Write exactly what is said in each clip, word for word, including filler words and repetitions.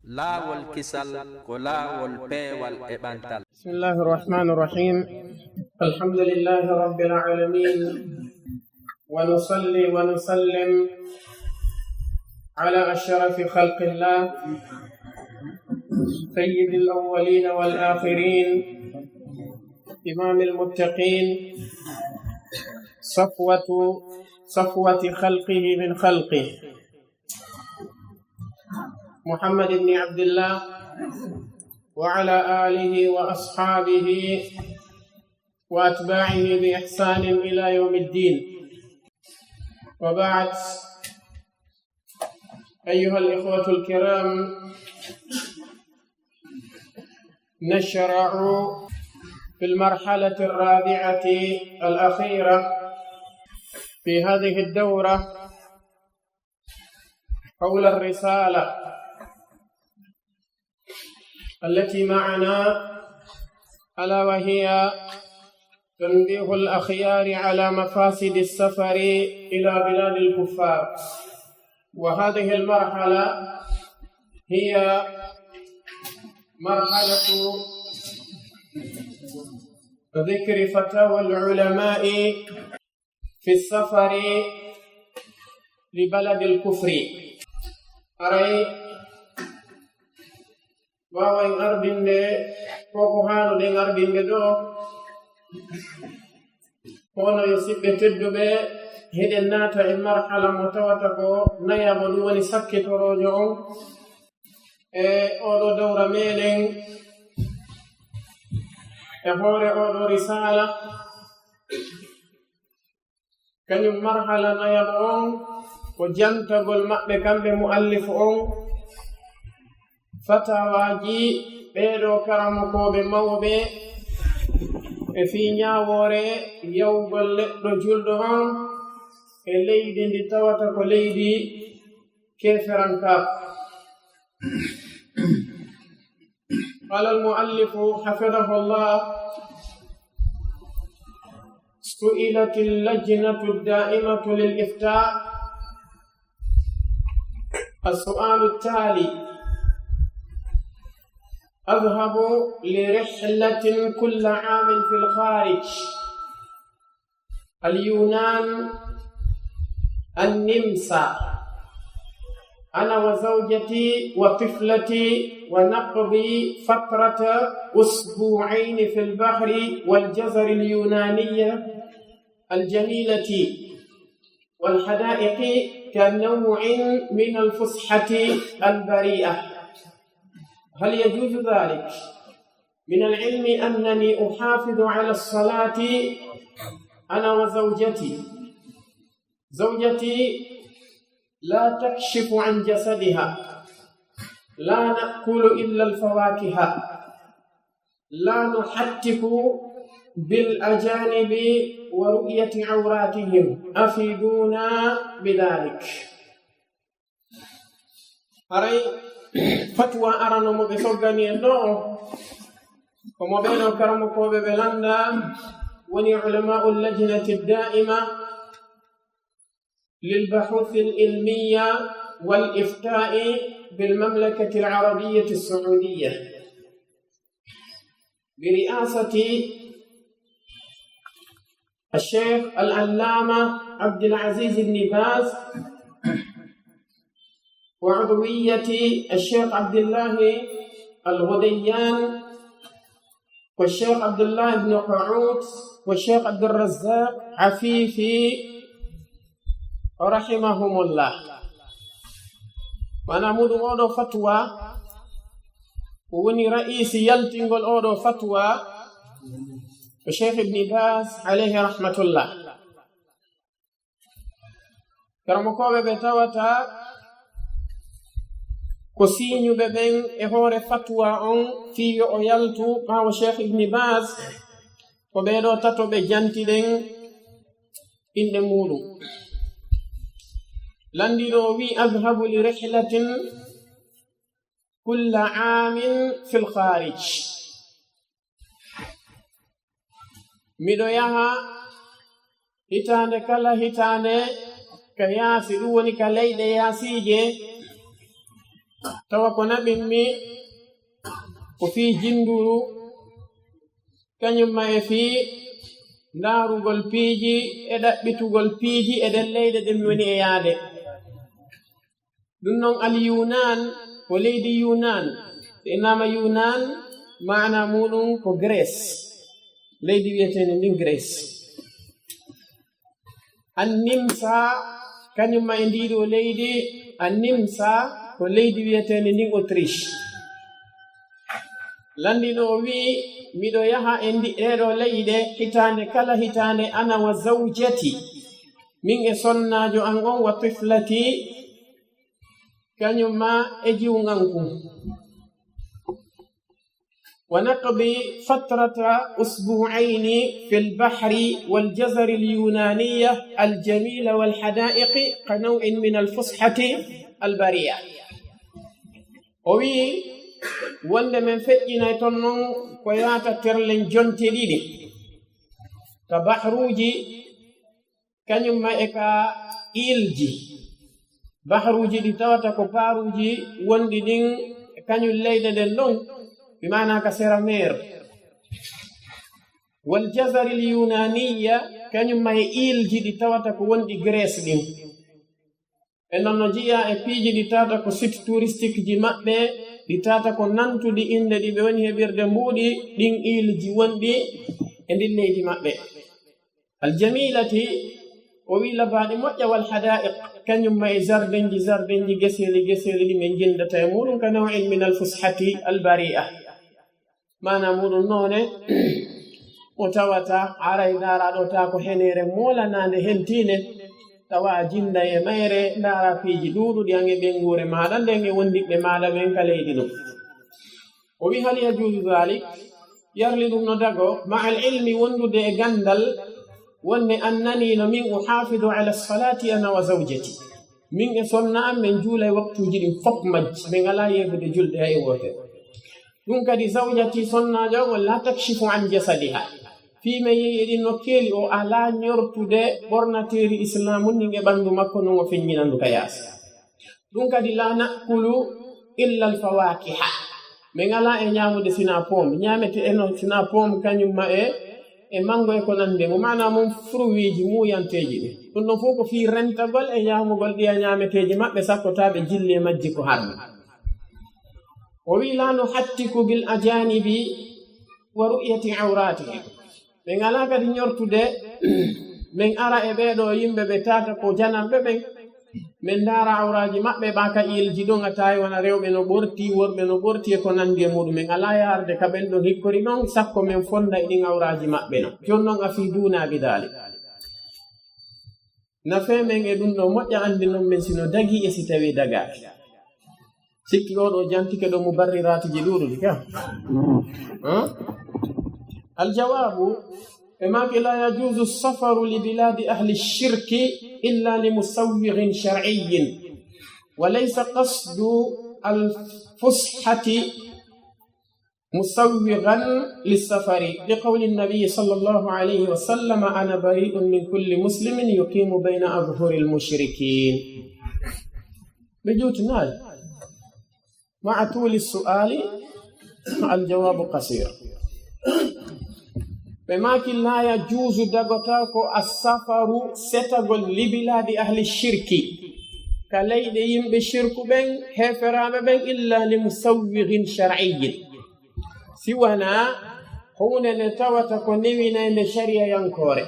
Laawol kisal ko laawol peewal e ɓantal. بسم الله الرحمن الرحيم. الحمد لله رب العالمين. ونصلي ونسلم على أشرف خلق الله، سيد الأولين والآخرين، إمام المتقين، صفوة، صفوة خلقه من خلقه، محمد بن عبد الله، وعلى آله وأصحابه وأتباعه بإحسان إلى يوم الدين. وبعد، أيها الإخوة الكرام، نشرع في المرحلة الرابعة الأخيرة في هذه الدورة حول الرسالة التي معنا، ألا وهي تنبيه الأخيار على مفاسد السفر إلى بلاد الكفار. وهذه المرحلة هي مرحلة ذكر فتاوى العلماء في السفر لبلد الكفر. Aray waawen ardinde ko ko haanuɗen ardinde ɗo, kono yo siɓɓe tedduɓe, hiɗen naata e marhala mo tawata ko nayaɓo, ɗum woni sakkitoroojo on e oɗo dawra meɗen e hoore oɗo risala. Kañum marhala nayaɓo on ko jantagol maɓɓe kamɓe muallifu on fatawaaji ɓeeɗo karamokooɓe mawɓe e fii ñaawoore yawgol neɗɗo julɗo on e leydi ndi tawata ko leydi keeferankaaku. قال المؤلف حفظه الله: سئلت اللجنة الدائمة للإفتاء السؤال التالي: أذهب لرحلة كل عام في الخارج، اليونان، النمسا، أنا وزوجتي وطفلتي، ونقضي فترة أسبوعين في البحر والجزر اليونانية الجميلة والحدائق كنوع من الفسحة البريئة. هل يجوز ذلك؟ من العلم أنني أحافظ على الصلاة أنا وزوجتي. زوجتي لا تكشف عن جسدها، لا نأكل إلا الفواكه، لا نحتك بالأجانب ورؤية عوراتهم، أفيدونا بذلك. Haray fatwa arano mo ɓe soggani en ɗo on, ko mo ɓeɗo karamokooɓe ɓe lannda woni علماء اللجنة الدائمة للبحوث العلمية والإفتاء بالمملكة العربية السعودية برئاسة الشيخ العلامة عبد العزيز بن باز وعضوية الشيخ عبد الله الغديان والشيخ عبد الله بن قعود والشيخ عبد الرزاق عفيفي رحمهم الله. Maanaam muɗum oɗo fatwa, ko woni ra'iisi yaltingol oɗo fatwa ko Cheikh Ibn Baz alayhi rahmatullah. Karamokooɓe ɓe tawata ko siiñuɓe ɓen e hoore fatwa on fii yo o yaltu ɓaawo Cheikh Ibn Baz, ko ɓeeɗo tato ɓe jantiɗen inɗe muuɗum. Lanndiiɗo o wi'i: أذهب لرحلة كل عام في الخارج. Miɗo yaha hitaande kala hitaande ka yaasi, ɗum woni ka leyɗe yaasiije, Tawa ko naɓimmi ko fii jinnduru, kañum ma e fii ndaarugol piiji e ɗaɓɓitugol piiji e ɗen leyɗe ɗe mi woni e yaade. Ɗum noon, al Yunan, ko leydi Yunan. So innaama Yunan, maana muuɗum ko Grèce. Leydi wiyeteende ndin Grèce. An Nimsa, kañum ma e ndii ɗoo leydi, an Nimsa ko leydi wiyeteende ndin Autriche. Lanndino o wi'i, miɗo yaha e ndi-, ɗee ɗoo leyɗe hitaande kala hitaande, ana wa zawjati, min e sonnaajo an on, wa tiflati, kañum ma e jiwŋanku. Wa naqdi fatrata usbu'ayni fil bahri wal jazari al yunaniya al jamila wal hadaiqi ka naw'in min al fushati al bari'a. O wi'i wonde men feƴƴinay ton non ko yaata terlen jonte ɗiɗi ka bahruuji, kañum ma e ka iilji, bahruuji ɗi tawata ko baaruuji wonɗi ɗin, kañum leyɗe ɗen ɗon, bi maana ka sera meer. Wal jazaril yunaniya, kañum ma e iilji ɗi tawata ko wonɗi Grèce ɗin. E non no jiya e piiji ɗi tawata ko site touristique ji maɓɓe, ɗi tawata ko nantuɗi innde ɗi ɓe woni heɓirde mbuuɗi, ɗin iilji wonɗi e ndin leydi maɓɓe. Al jamilati, o wi labaaɗi moƴƴa, wal hadaiq, kañum ma e jardinji, jardinji, geseeli, geseeli ɗi min jinndata e muuɗum, ka naw'in min al fushati al bari'a. Maana muuɗum noone, o tawata aray ndaara ɗo taa ko heneere moolanaande hentiinde, tawa a jinnda e mayre, ndaara piiji ɗuuɗuɗi an e ɓeynguure maaɗa nden e wondiɓɓe maaɗa ɓen ka leydi ɗum. O wi, hal yajuuzu dalik? Yarli ɗum no dago, ma al ilmi, wondude e ganndal, wonde an nani no min uhafidu ala salati ana wa zawjati. Min e sonna am, min juulay waktuuji ɗin fof majji, min alaa yeebude julde hay wootere. Ɗum kadi zawjati, sonnaajo am, la takshifu an jasadiha. Fii min yehi e ɗin nokkeeli, o alaa ñortude ɓornateeri islaamu ndin e ɓanndu makko, non o feññinandu ka yaasi. Ɗum kadi, la nakulu illa al fawakiha. Min alaa e ñaamude sina poom. Ñaamete eno sina poom, kañum ma e, e mango e ko nandi e mum. Maana mum fruitji, muuyanteeji ɗi. Ɗum ɗon fof ko fii rentagol e ñaamugol ɗiya ñaameteeji maɓɓe, sakko taa ɓe jilli e majji ko harmi. O wi, la nuhattiku bil ajanibi wa ru'yati awratihim. Min alaa kadi ñortude, min ara e ɓee ɗoo yimɓe ɓe tawata ko jananɓe ɓen, min ndaara awraaji maɓɓe, ɓa ka iilji ɗon, a tawi wona rewɓe no ɓorti, worɓe no ɓorti e ko nandi e muuɗum. Min alaa yaarde ka ɓen ɗon hikkori ɗon, sakko min fonda e ɗin awraaji maɓɓe non. Jooni non, afiduna bi dalik. Nafee men e ɗum ɗo, moƴƴa anndi non men si no dagii e si tawii dagaaki. Sikki oo ɗo jantike ɗo mubarriraatiji ɗuuɗuɗi ka. Hmm? Aljawaabu, ɓe maaki, la yajuuzu safaru li bilaadi ahli shirki illa li musawwirin shar'iyyin. Wa laysa qasdu al fushati musawwigan lissafari, li qawli nabiyi sallallahu alayhi wa sallam, ana bari'un min kulli muslimin yuqimu bayna adhuril mushrikin. Ɓe juutinaali. Ma'a tuuli su'ali, aljawaabu qasir. Ɓe maaki, la yajuuzu, dagotaako, assafaru, setagol, li bilaadi ahli shirki, ka leyɗe yimɓe shirku ɓen, heeferaaɓe ɓen, illa li musawwirin shar'iyyin. Si wanaa huunde nde tawata ko newinaynde shariyayankoore.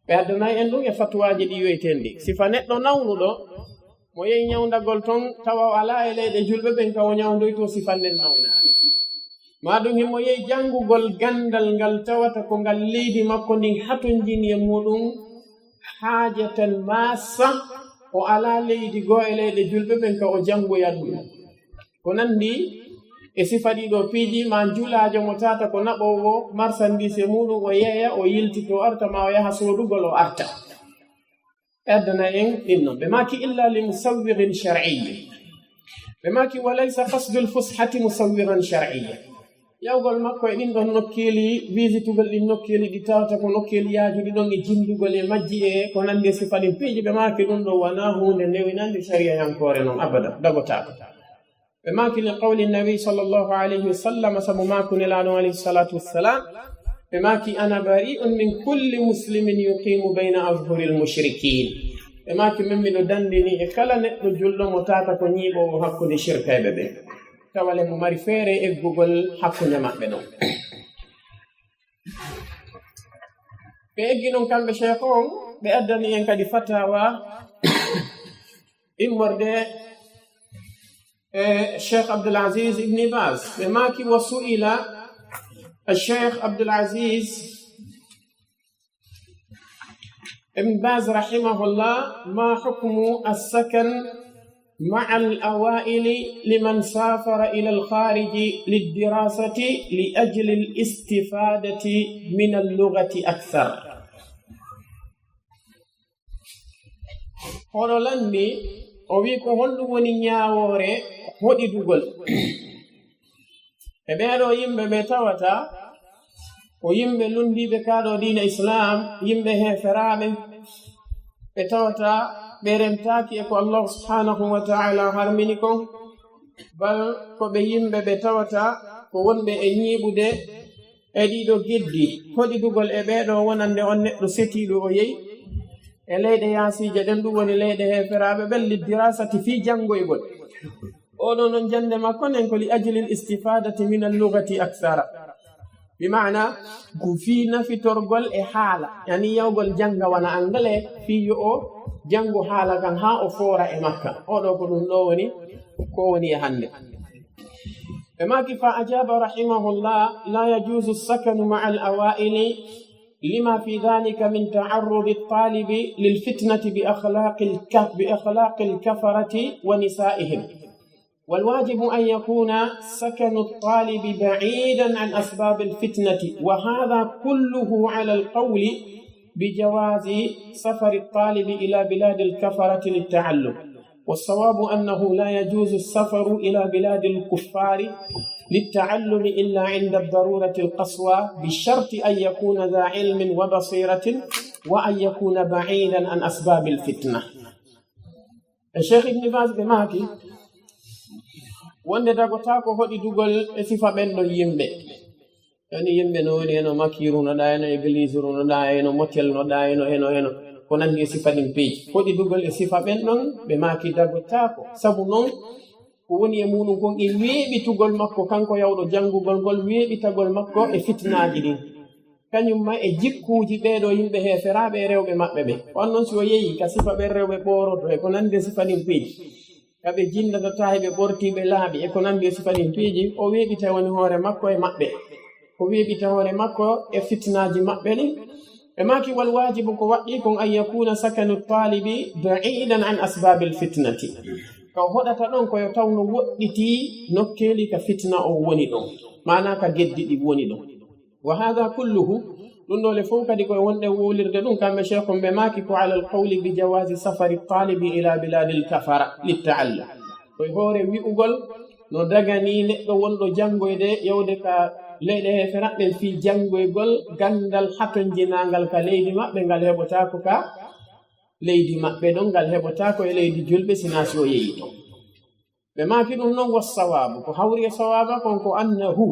Ɓe addanay en ɗum e fatuwaaji ɗi yoyten ɗi. Sifa neɗɗo nawnuɗo, mo yehi ñawndagol ton, tawa o alaa e leyɗe julɓe ɓen ka o ñawndoytoo, sifa nden nawnaani. Maa ɗum himo yehi janngugol ganndal ngal tawata ko ngal leydi makko ndin hatonjini e muuɗum haajatan maassa, o alaa leydi goo e leyɗe julɓe ɓen ka o janngoya ɗum. Ko nanndi e sifa ɗiɗo piiji, ma julaajo mo tawata ko naɓoowo marsandiise muuɗum, o yeeya, o yiltitoo arta, ma o yaha soodugol, o arta. Ɓe addana en ɗin non. Ɓe maaki, illa li musawwirin shar'iyyin. Ɓe maaki, wa laysa qasdul fushati musawwiran shar'iyyan. Yawgol makko e ɗin ɗon nokkeeli, wisitugol ɗin nokkeeli ɗi tawata ko nokkeeli yaajuɗi ɗon e jinndugol e majji e ko nanndi e sifa ɗin piiji, ɓe maaki ɗum ɗo wanaa huunde newinande shariyayankoore non abada, dagotaako. Ɓe maaki, li qawli nabi sallallahu alayhi wa sallam, sabu maaku Nelaaɗo alayhi salatu wassalam, ɓe maaki, "Ana bari'un min kulli muslimin yuqimu bayna azhuril mushrikin." Ɓe maaki, "Min miɗo dandini e kala neɗɗo julɗo mo tata ko ñiiɓoowo hakkunde shirkayɓe ɓe, tawa le mo mari feere eggugol hakkunde maɓɓe ɗon." Ɓe eggi ɗon kamɓe sheikh on, ɓe addani en kadi fatawa immorde e Sheikh Abdul Aziz Ibn Baz. Ɓe maaki, "Wa su'ila Sheikh Abdul Aziz Ibn Baz rahimahullah, ma hukmu as-sakan ma'a al-awa'ili liman safara ila al-khariji lid-dirasati li ajli al-istifadati min al-lughati akthar?" Hoɗo lanndi, o wi'i, ko honɗum woni ñaawoore hoɗidugol e ɓeeɗo yimɓe ɓe tawata ko yimɓe lunndiiɓe kaaɗo diina Islam, yimɓe heeferaaɓe, ɓe tawata ɓe rentaaki e ko Allah subhanahu wa ta'ala harmini kon, bal ko ɓe yimɓe ɓe tawata ko wonɓe e ñiiɓude e ɗiɗo geddi, hoɗidugol e ɓeeɗo wonande on neɗɗo setiiɗo o yehi e leyɗe yaasiije ɗen, ɗum woni leyɗe heeferaaɓe ɓen, liddirasati, fii janngoygol. Oɗo non jannde makko nden ko li ajlil istifadati min al-lughati akthara. Bi maana, ko fii nafitorgol e haala, yani yawgol jannga wano anglais, fii yo o janngo haala kan haa o foora e makka. Oɗo ko ɗum ɗo woni, ko woni e hannde. Ɓe maaki, fa ajaba rahimahullah, la yajuzu as-sakanu ma'a al-awa'ili lima fi dhalika min ta'arrudi at-talibi lil fitnati bi akhlaqil kaf-, bi akhlaqil kafarati wa nisa'ihim. والواجب أن يكون سكن الطالب بعيدا عن أسباب الفتنة، وهذا كله على القول بجواز سفر الطالب إلى بلاد الكفرة للتعلم. والصواب أنه لا يجوز السفر إلى بلاد الكفار للتعلم إلا عند الضرورة القصوى، بشرط أن يكون ذا علم وبصيرة، وأن يكون بعيدا عن أسباب الفتنة. E Cheikh Ibn Baz ɓe maaki, wonde dagotaako hoɗidugol e sifa ɓen ɗon yimɓe. Yani yimɓe no woni eno makiru no ɗa, eno église ru no ɗa, eno motel no ɗa, eno, eno, eno. Ko nandi e sifa ɗin peeji. Hoɗidugol e sifa ɓen ɗon, ɓe maaki dagotaako. Sabu non, ko woni e muɗum kon e weeɓitugol makko, kanko yawɗo janngugol ngol, weeɓitagol makko e fitnaaji ɗin. Kañum ma e jikkuuji ɓeeɗo yimɓe heeferaaɓe e rewɓe maɓɓe ɓe. On non si o yehi ka sifa ɓen rewɓe ɓooroto e ko nandi e sifa ɗin peeji. Ka ɓe jinndata tahi ɓe ɓorti ɓe laaɓi e ko nandi e sifa ɗin peeji, o weeɓita woni hoore makko e maɓɓe. O weeɓita hoore makko e fitnaaji maɓɓe ɗin. Ɓe maaki wal waajibu ko waɗɗii kon an yakuna sakanu taalibi ba'idan an asbabil fitnati. Ka o hoɗata ɗon ko yo taw no woɗɗitii nokkeeli ka fitna on woni ɗon. Maanaa ka geddi ɗin woni ɗon. Wa hadha kulluhu, ɗum ɗoo le fof kadi koye wonɗen wowlirde ɗum, kamɓe sheikh on ɓe maaki ko alal qawli bi jawazi safari talibi ila biladil kafara li ta'allum. Koye hoore wi'ugol no daganii neɗɗo wonɗo janngoyde yawde ka leyɗe heeferaaɓe ɓen fii janngoygol ganndal hatonjinaangal ka leydi maɓɓe ngal heɓotaako ka leydi maɓɓe ɗon, ngal heɓotaako e leydi julɓe sinaa si o yehi ɗon. Ɓe maaki ɗum non, wa sawaabu, ko hawri e sawaaba kon ko annahu,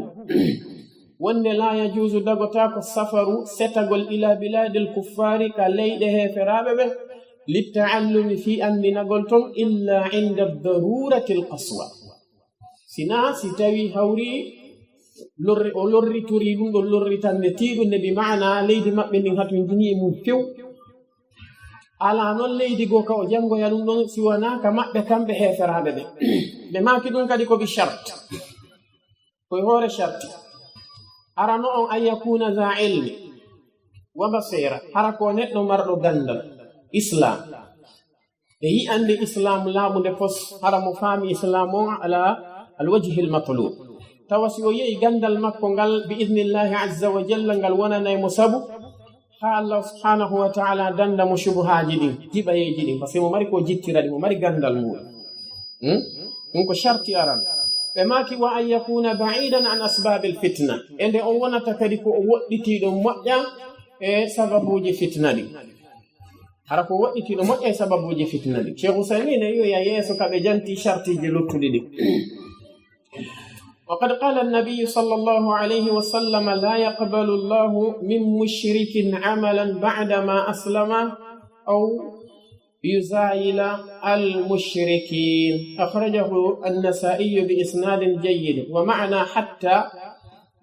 wonde laa yajuuzu, dagotaako safaru, setagol, ila bilaadil kuffaari, ka leyɗe heeferaaɓe ɓe, littaallumi, fii anndinagol ton, illa inda daruratil qaswa, sinaa si tawi hawri lorri-, o lorritorii ɗum ɗon lorritannde tiiɗunde, bi maana leydi maɓɓe ndin hatonjinii e mum few. Alaa noon leydi goo ka o janngoya ɗum ɗon si wanaa ka maɓɓe kamɓe heeferaaɓe ɓe. Ɓe maaki ɗum kadi ko bi shart. Ko e hoore sharti. Arano on, an yakuna za ilmi wa basira. Hara ko neɗɗo marɗo ganndal Islam. E yi'ande Islam laaɓunde pos, hara mo faami Islam on ala al wajhil matlub. Tawa si o yehi ganndal makko ngal, bi idnillahi azza wa jalla, ngal wonanay mo sabu haa Allah subhanahu wa ta'ala dannda mo shubuhaaji ɗin, jiɓayeeji ɗin, parce que mo mari ko jittira ɗi, mo mari ganndal muɗum. Hmm? Ɗum ko sharti aran. Ɓe maaki, wa an yakuna ba'idan an asbabil fitna. E nde o wonata kadi ko o woɗɗitiiɗo moƴƴa e sababuuji fitna ɗin. Hara ko woɗɗitiiɗo moƴƴa e sababuuji fitna ɗin. Cheikh Usaymin e wi'a yeeso ka ɓe janti shartiiji luttuɗi ɗin. وقد قال النبي صلى الله عليه وسلم: لا يقبل الله من مشرك عملا بعدما أسلم أو يزايل المشركين. أخرجه النسائي بإسناد جيد. ومعنى حتى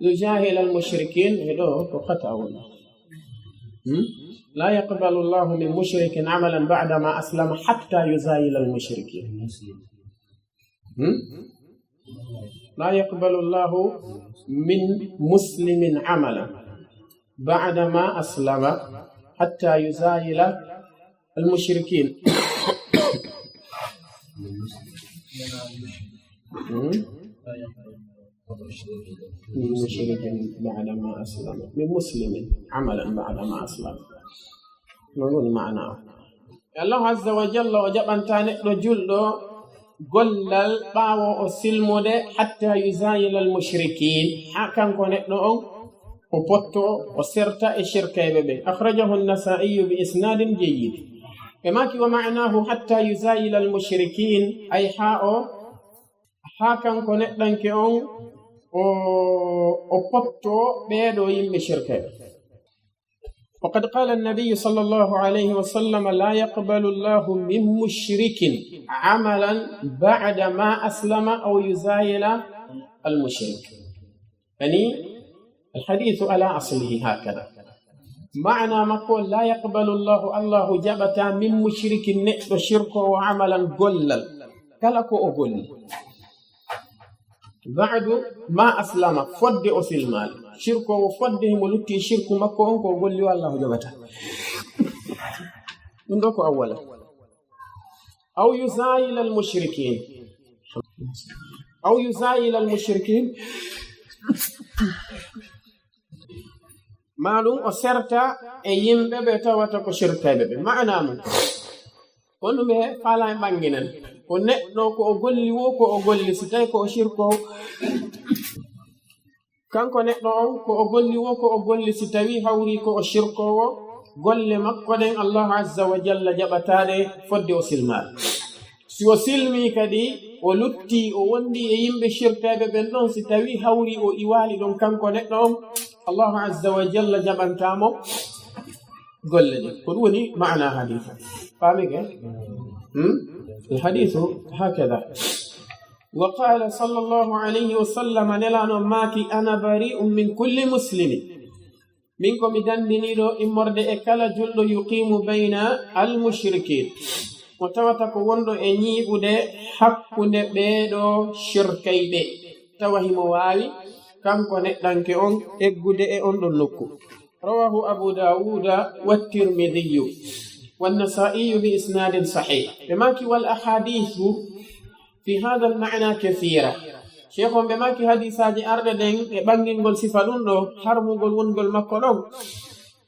يزايل المشركين، هذا هو خطأ. هم؟ لا يقبل الله من مشرك عملا بعدما أسلم حتى يزايل المشركين. هم؟ لا يقبل الله من مسلم عملا بعدما أسلم حتى يزايل المشركين. هم؟ من مشرك بعدما أسلم. من مسلم عملا بعدما أسلم. ما هو معناه؟ Allahu Azza wa Jalla o jaɓanta neɗɗo julɗo gollal ɓaawo o silmude, حتى يزايل المشركين, haa kanko neɗɗo on o potto, o serta e shirkayɓe ɓen. أخرجه النسائي بإسناد جيد. Ɓe maaki: ومعناه حتى يزايل المشركين, ay haa o, haa kanko neɗɗanke on o, o potto ɓeeɗo yimɓe shirkayɓe. وقد قال النبي صلى الله عليه وسلم: لا يقبل الله من مشرك عملا بعدما أسلم أو يزايل المشرك. يعني الحديث على أصله هكذا. معنى ما قول: لا يقبل الله, Allahu jaɓata, من مشرك, neɗɗo shirkoowo, عملا, gollal, kala ko o golli. بعدما أسلم, fodde o silmaali. Shirkoowo fodde himo lutti shirku makko on ko o golli o, Allahu jaɓata. Ɗum ɗo ko awwala. أو يزايل المشركين. أو يزايل المشركين. Maa ɗum o serta e yimɓe ɓe tawata ko shirkayɓe ɓe. Maana mum ko ɗum ɓe faala e ɓanginan. Ko neɗɗo ko o golli wo ko o golli, si tawi ko o shirkoowo. Kanko neɗɗo on ko o golli wo ko o golli, si tawi hawri ko o shirkoowo, golle makko ɗen Allahu Azza wa Jalla jaɓataɗe fodde o silmaali. Si o silmi kadi, o lutti, o wondi e yimɓe shirkayɓe ɓen ɗon, si tawi hawri o iwaali ɗon kanko neɗɗo on, Allahu Azza wa Jalla jaɓantamo golle ɗen. Ko ɗum woni maana hadisa. Faamike? Hmm? Al hadisu hakada. Wa qala sallallahu alayhi wa sallam, Nelaaɗo maaki: "Ana bari'un min kulli muslimin." Min ko mi dandiniiɗo immorde e kala julɗo yuqimu bayna al mushrikin, mo tawata ko wonɗo e ñiiɓude hakkunde ɓeeɗo shirkayɓe, tawa himo waawi kanko neɗɗanke on eggude e on ɗon nokku. Rawahu Abu Dawuda wa Tirmidhiyu wa Nasa'iyu bi isnadin sahih. Ɓe maaki: "Wal ahadithu fi hadha al ma'na kathira." Sheikh on ɓe maaki hadisaaji arɗe ɗen e ɓangingol sifa ɗum ɗo, harmugol wongol makko ɗon.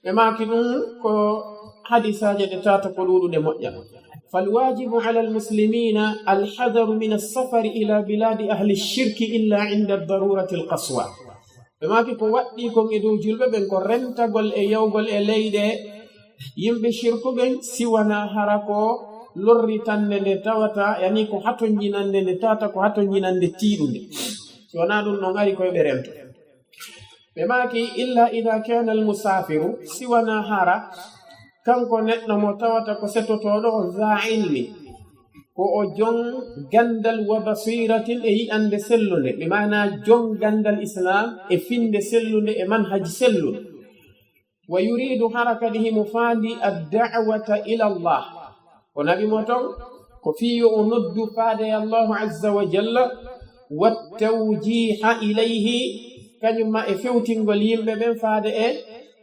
Ɓe maaki ɗum ko hadisaaji ɗe tata ko ɗuuɗude moƴƴa. Fal wajibu ala al muslimina al hadaru min as safari ila biladi ahli shirki illa inda ad darurati al qaswa. Ɓe maaki ko waɗɗii kon e dow julɓe ɓen ko rentagol e yawgol e leyɗe yimɓe shirku ɓen, si wanaa hara ko lorritannde nde tawata, yani ko hatonjinannde nde tawata ko hatonjinannde tiiɗunde. Si wanaa ɗum ɗon ari koye ɓe rento. Ɓe maaki: "Illa idha kana al musafiru", si wanaa hara kanko neɗɗo mo tawata ko setotooɗo on, za ilmi, ko o jon gandal, wa basiratin, e yi'ande sellunde, bi maana jon gandal Islam e finde sellunde e manhaji sellunde. Wa yuridu, hara kadi himo faandi, ad da'wata ila Allah. O naɓi mo ton ko fii yo o noddu faade e Allahu azza wa jalla, wa tawjiha ilayhi, kañum ma e fewtingol yimɓe ɓen faade e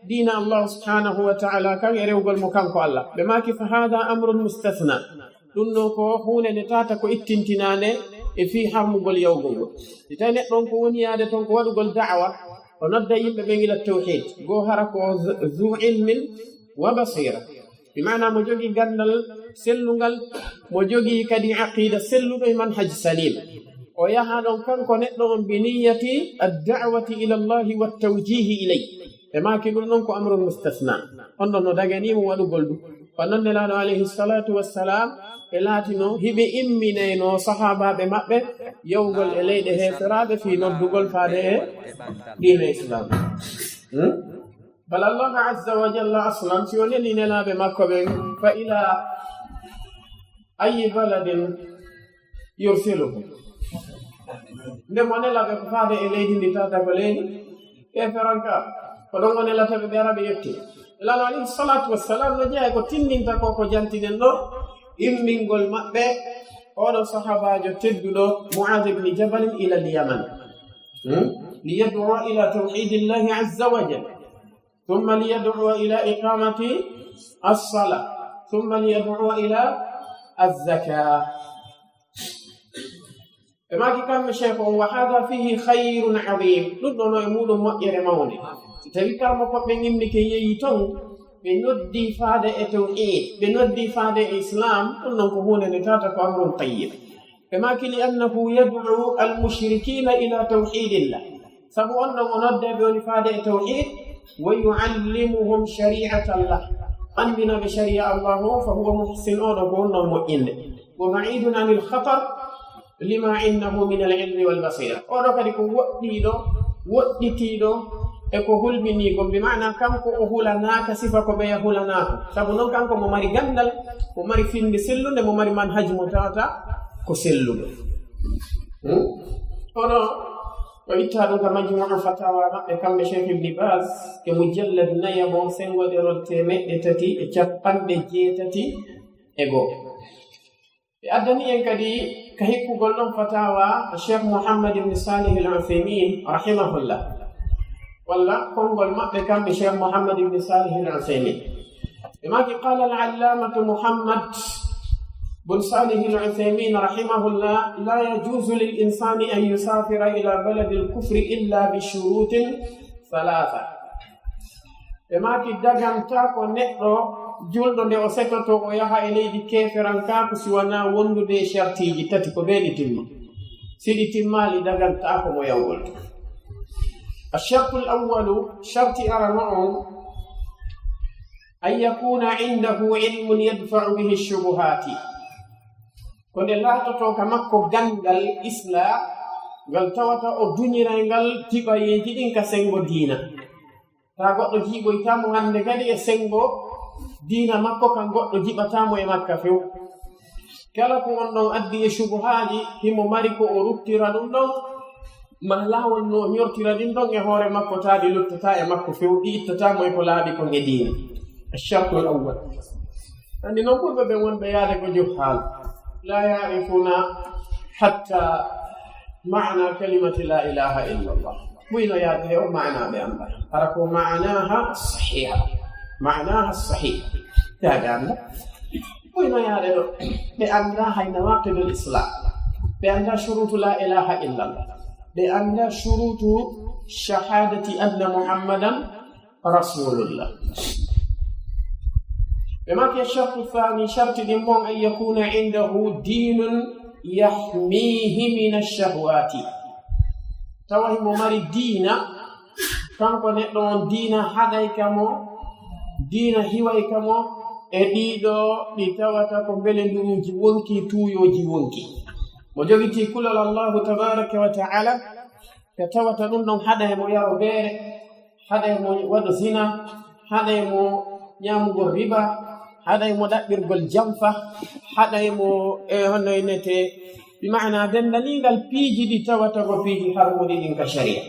diina Allahu subhanahu wa ta'ala kan e rewgol mo kanko Allah. Ɓe maaki: "Fa hadha amrun mustathna." Ɗum ɗo ko huunde nde tata ko ittintinaande e fii harmugol yawgol ngol. Si tawi neɗɗo on ko woni yaade ton ko waɗugol da'wa, o nodda yimɓe ɓen ila tawhid, goo hara ko zu ilmin wa basira, bi maana mo jogii gandal sellungal, mo jogii kadi aqida selluɗo e manhaj salim. O yaha ɗon kanko neɗɗo on bi niyyati ad da'wati ila Allahi wa tawjihi ilay. Ɓe maaki ɗum ɗon ko amrun mustasna. On ɗon no daganiimo waɗugol ɗum. Ko non Nelaaɗo alayhi salatu wassalam ɓe laatino hiɓe imminayno sahaabaaɓe maɓɓe yawgol e leyɗe heeferaaɓe fii noddugol faade e diina Islam. Hmm? Bal Allah azza wa jalla aslan, si o neli nelaaɓe makko ɓen, fa ila ayyi baladin yursiluhu. Nde mo nela ɓe ko faade e leydi ndi tata ko leydi heeferanka, ko ɗon o nelata ɓe, ɓe ara ɓe yetti. Nelaaɗo alayhi salatu wassalam no jeyaa ko tinndinta ko ko jantinen ɗo, immingol maɓɓe oɗo sahaabaajo tedduɗo Mu'adh ibn Jabal ila al-Yaman. Hmm? Liyad'u ila tawhidillahi azza wa jalla. ثم ليدعو إلى إقامة الصلاة، ثم ليدعو إلى الزكاة. Ɓe maaki kamɓe Sheikh on, وهذا فيه خير عظيم. Ɗum ɗo no e muuɗum moƴƴere mawnde. Si tawi karmo ko ɓe immike yehi ton, ɓe noddi faade e tawhid, ɓe noddi faade e Islam, ɗum ɗon ko huunde nde tata ko أمر طيب. Ɓe maaki, لأنه يدعو المشركين إلى توحيد الله. Sabu on ɗon o nodda ɓe woni faade e tawhid, ويعلمهم شريعة الله. Anndina ɓe sharia Allah o, فهو محسن, o ɗo ko on ɗon moƴƴinde. وبعيد عن الخطر لما عنده من العلم والبصيرة. O ɗo kadi ko woɗɗiiɗo, woɗɗitiiɗo e ko hulɓinii kon. Bi maana kanko o hulanaaka sifa ko ɓeya hulanaako. Sabu non kanko mo mari ganndal, mo mari finnde sellunde, mo mari manhaj mo tawata ko selluɗo. Hmm? Kono o ittaa ɗum ka Majmu'u Fatawa maɓɓe kamɓe Sheikh Ibn Baz, e mujallad nayaɓo, senngo ɗerol teemeɗɗe tati e cappanɗe jeetati e go'o. Ɓe addani en kadi ka hikkugol ɗon fatawa Sheikh Muhammad ibn Salih al-Uthaymin rahimahullah, walla konngol maɓɓe kamɓe Sheikh Muhammad ibn Salih al-Uthaymin. Ɓe maaki, قال العلامة محمد بن صالح العثيمين رحمه الله: لا يجوز للإنسان أن يسافر إلى بلد الكفر إلا بشروط ثلاثة. Ɓe maaki, dagantaako neɗɗo julɗo nde o setoto o yaha e leydi keeferankaaku si wanaa wondude e shartiiji tati, ko ɓee ɗi timma. Si ɗi timmaali, dagantaako mo yawgol. الشرط الأول, sharti arano on, أن يكون عنده علم يدفع به الشبهات. Ko nde laatotoo ka makko ganndal Islam, ngal tawata o duñiray ngal tiɓayeeji ɗin ka senngo diina. Taa goɗɗo jiiɓoytaa mo hannde kadi e senngo diina makko, kan goɗɗo jiɓataa mo e makka few. Kala ko on ɗon addi e shubuhaaji, himo mari ko o ruttira ɗum ɗon, ma laawol no o ñortira ɗin ɗon e hoore makko, taa ɗi luttataa e makko few, ɗi ittataa mo e ko laaɓi kon e diina. الشرط الأول. Anndi non ɓurɓe ɓen wonɓe yaade ko juhhaal. لا يعرفون حتى معنى كلمة لا إله إلا الله. Ɓuyno yaade he o maana ɓe annda. Hara ko معناها الصحيح. معناها الصحيح. Yaade annda. Ɓuyno yaade ɗo. Ɓe annda hay nawaqidul Islam. Ɓe annda shurutu لا إله إلا الله. Ɓe annda shurutu شهادة أن محمدا رسول الله. Ɓe maaki, الشرط الثاني, sharti ɗin mon, أن يكون عنده دين يحميه من الشهوات. Tawa himo mari diina, kanko neɗɗo on, diina haɗay ka mo, diina hiway ka mo e ɗiɗo ɗi tawata ko mbelenduruuji wonki, tuuyooji wonki. Mo jogitii kulol Allahu tabaraka wa ta'ala, ka tawata ɗum ɗon haɗay mo yaro beere, haɗay mo waɗa zina, haɗay mo ñaamugol riba, haɗay mo ɗaɓɓirgol jamfa, haɗay mo, e, honno innete, bi maana denndaningal piiji ɗi tawata ko piiji harmuɗi ɗin ka sharia.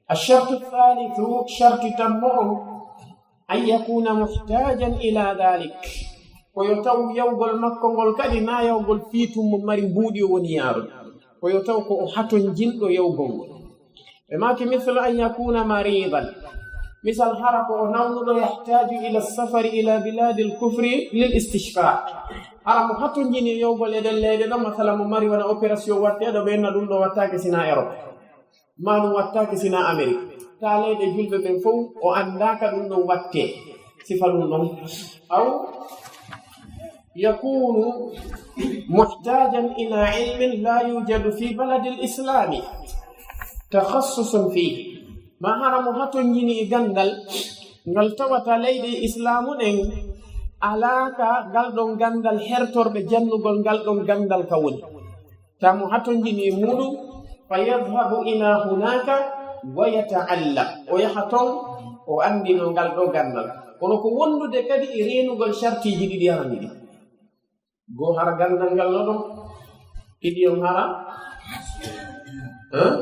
الشرط الثالث, sharti tammo on, أن يكون محتاجا إلى ذلك. Ko yo taw yawgol makko ngol kadi, na yawgol fii tun mo mari mbuuɗi o woni yaarude. Ko yo taw ko o hatonjinɗo yawgol ngol. Ɓe maaki, مثل أن يكون مريضا. Misal, hara ko o nawnuɗo, يحتاج إلى السفر إلى بلاد الكفر للاستشفاء. Hara mo hatonjini yawgol e ɗen leyɗe ɗon, masala mo mari wona opération watteeɗo, ɓe inna ɗum ɗo wattaake sina Europe. Maa ɗum wattaake sina Amérique. Taa leyɗe julɓe ɓen fow, o anndaaka ɗum ɗon wattee. Sifa ɗum ɗon. أو يكون محتاجا إلى علم لا يوجد في بلد الإسلام تخصص فيه. Maa hara mo hatonjini e ganndal ngal tawata leyɗe Islaamu ɗen Alaa ka ngal ɗon ganndal hertorɓe jannugol ngal ɗon ganndal ka woni. Tamu hatonjini e muuɗum, fa yadhabu ila hunaka wa yata'allam. O yaha ton, o anndino ngal ɗo ganndal. Kono ko wondude kadi e reenugol sartiiji ɗiɗi arani ɗi. Goo hara ganndal ngal no ɗon, ɗiɗi on hara, eh?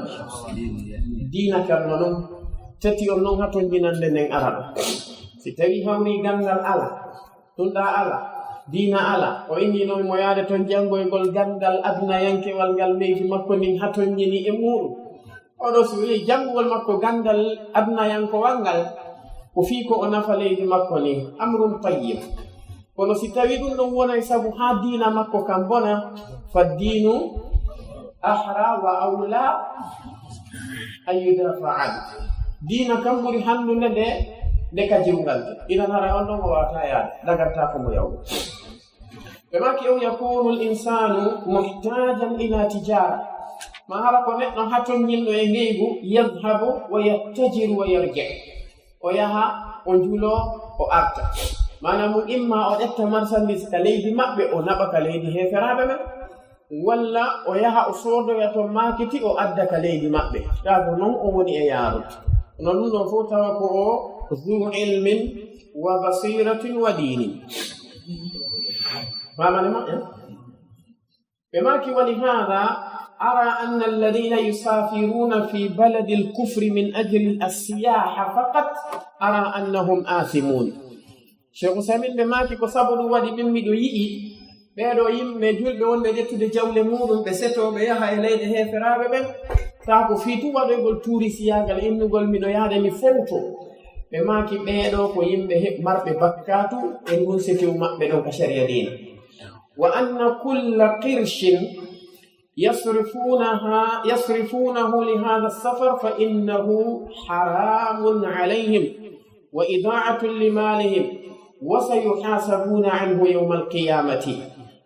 Diina kan no ɗon, tati on non hatonjinande nden ara ɗo. Si tawi hawri ganndal ala, ɗum ɗa ala, diina ala, o inni noon mo yaade toon janngoygol ganndal adunayankewal ngal leydi makko ndin hatonjini e muuɗum. Oɗo so wi'i janngugol makko ganndal adunayankowal ngal, ko fii ko o nafa leydi makko ni, amrun tayyib. Kono si tawi ɗum ɗon wonay sabu haa diina makko kan bona, fa diinu ahra wa awla an yudafa an. Diina kan ɓuri hanndude nde, nde ka jiwgante. Idan hara on ɗon o waawata yaade, dagantaako mo yahugo. Ɓe maaki, "Aw yakunu l-insanu muhtajan ila tijara." Ma hara ko neɗɗo hatonjinɗo e ngeygu, yadhabu wa yattajiru wa yarji. O yaha, o julo, o arta. Maanaam mum imma o ƴetta marchandise ka leydi maɓɓe, o naɓa ka leydi heeferaaɓe ɓen, walla o yaha o soodoya ton maakiti, o adda ka leydi maɓɓe. Kaa ko non o woni e yaarude. Kono ɗum ɗoo fof tawa ko o zu ilmin wa basiratin wa diinin. Faamani moƴƴa? Ɓe maaki, "Wa lihada ara anna alladhina yusafiruna fi baladi al-kufri min ajli as-siyaha faqat ara annahum athimun." Cheikh Usaymin ɓe maaki, "Ko sabu ɗum waɗi min miɗo yi'i ɓee ɗoo yimɓe julɓe wonɓe ƴettude jawle muuɗum, ɓe setoo, ɓe yaha e leyɗe heeferaaɓe ɓen, taa ko fii tun waɗoygol tuurisiyaagal, innugol miɗo yaade mi fowto." Ɓe maaki, "Ɓee ɗoo ko yimɓe he-, marɓe bakkaatu e ngun setew maɓɓe ɗon ka sharia diina." Wa anna kulla qirshin yasrifunaha, yasrifunahu li hadha as-safar fa innahu haramun alayhim wa ida'atun li malihim wa sayuhasabuna anhu yawma al-qiyamati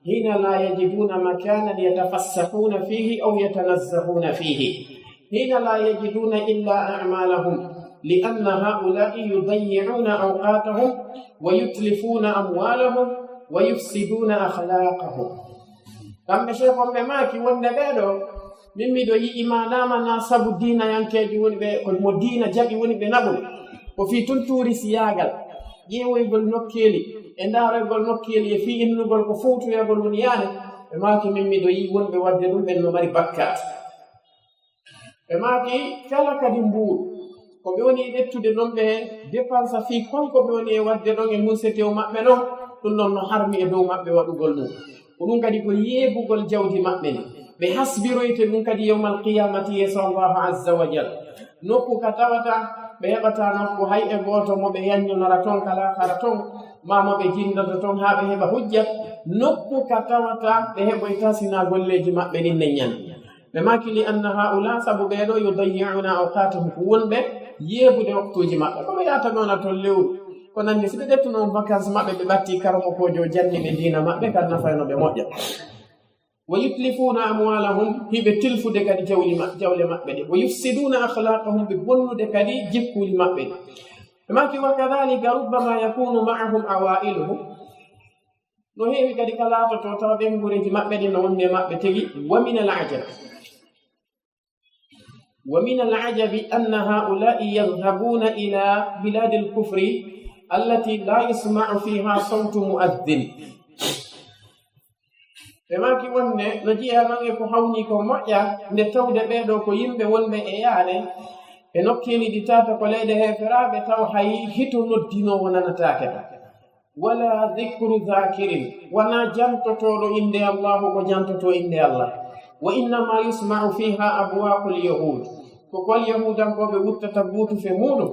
hina la yajiduna makanan yatafassahuna fihi aw yatanazzahuna fihi hina la yajiduna illa a'malahum li anna ha'ula'i yudayyi'una awqatahum wa yutlifuna amwalahum wa yufsiduna akhlaqahum. Kamɓe Cheikh on ɓe maaki wonde ɓee ɗoo, min miɗo yi'i maanaama na sabu diinayankeeji woni ɓe, ko mo diina jaɓi woni ɓe naɓol. Ko fii tun tuurisiyaagal, ƴeewoygol nokkeeli, e ndaaroygol nokkeeli, e fii innugol ko fowtoyagol woni yaade. Ɓe maaki min miɗo yi'i wonɓe waɗde ɗum ɓen no mari bakkaat. Ɓe maaki kala kadi mbuuɗu, ko ɓe woni e ƴettude ɗon ɓe dépense fii kon ko ɓe woni e waɗde ɗon e ngun setew maɓɓe non, ɗum ɗon no harmi e dow maɓɓe waɗugol ɗum. Ko ɗum kadi ko yeebugol jawdi maɓɓe ndi. Ɓe hasbiroyte ɗum kadi yawmal qiyamati yeeso Allahu azza wa jal. Nokku ka tawata ɓe heɓata nokku hay e gooto mo ɓe yanyonora ton ka laakara ton, maa mo ɓe jindata ton haa ɓe heɓa hujja. Nokku ka tawata ɓe heɓoyta sina golleeji maɓɓe ɗin neññan. Ɓe maaki, "Li anna haula, sabu ɓee ɗoo, yudayyi'una awqatahum, ko wonɓe yeebude waktuuji maɓɓe." Ko ɓe yahata noona ton lewru. Ko nanndi si ɓe ƴettuno vacances maɓɓe, ɓe ɓatti karamokoojo janni ɓe diina maɓɓe, kan nafayno ɓe moƴƴa. "Wa yutlifuna amwalahum", hiɓe tilfude kadi jawli ma-, jawle maɓɓe ɗe. "Wa yufsiduna akhlaqahum", ɓe bonnude kadi jikkuuji maɓɓe ɗi. Ɓe maaki, "Wa kadhalika rubbama yakunu ma'ahum awailuhum." No heewi kadi ka laatoto tawa ɓeynguureeji maɓɓe ɗin no wonde maɓɓe tigi. Wa min al ajab. Wa min al ajabi anna haula'i yadhhabuna ila biladi al kufri allati la yusma'u fiha sawtu mu'adhdhin. Ɓe maaki wonde no jeyaa non e ko hawni ko moƴƴa nde tawde ɓee ɗoo ko yimɓe wonɓe e yaade e nokkeeli ɗi tata ko leyɗe heeferaaɓe, tawa hay hito noddinoowo nanataake ɗon. Wala dhikru dhakirin, wanaa jantotooɗo innde Allahu ko jantotoo innde Allah. Wa innama yusma'u fiha abwaqul yahud, ko kol yahudankooɓe wuttata buutu fe muuɗum.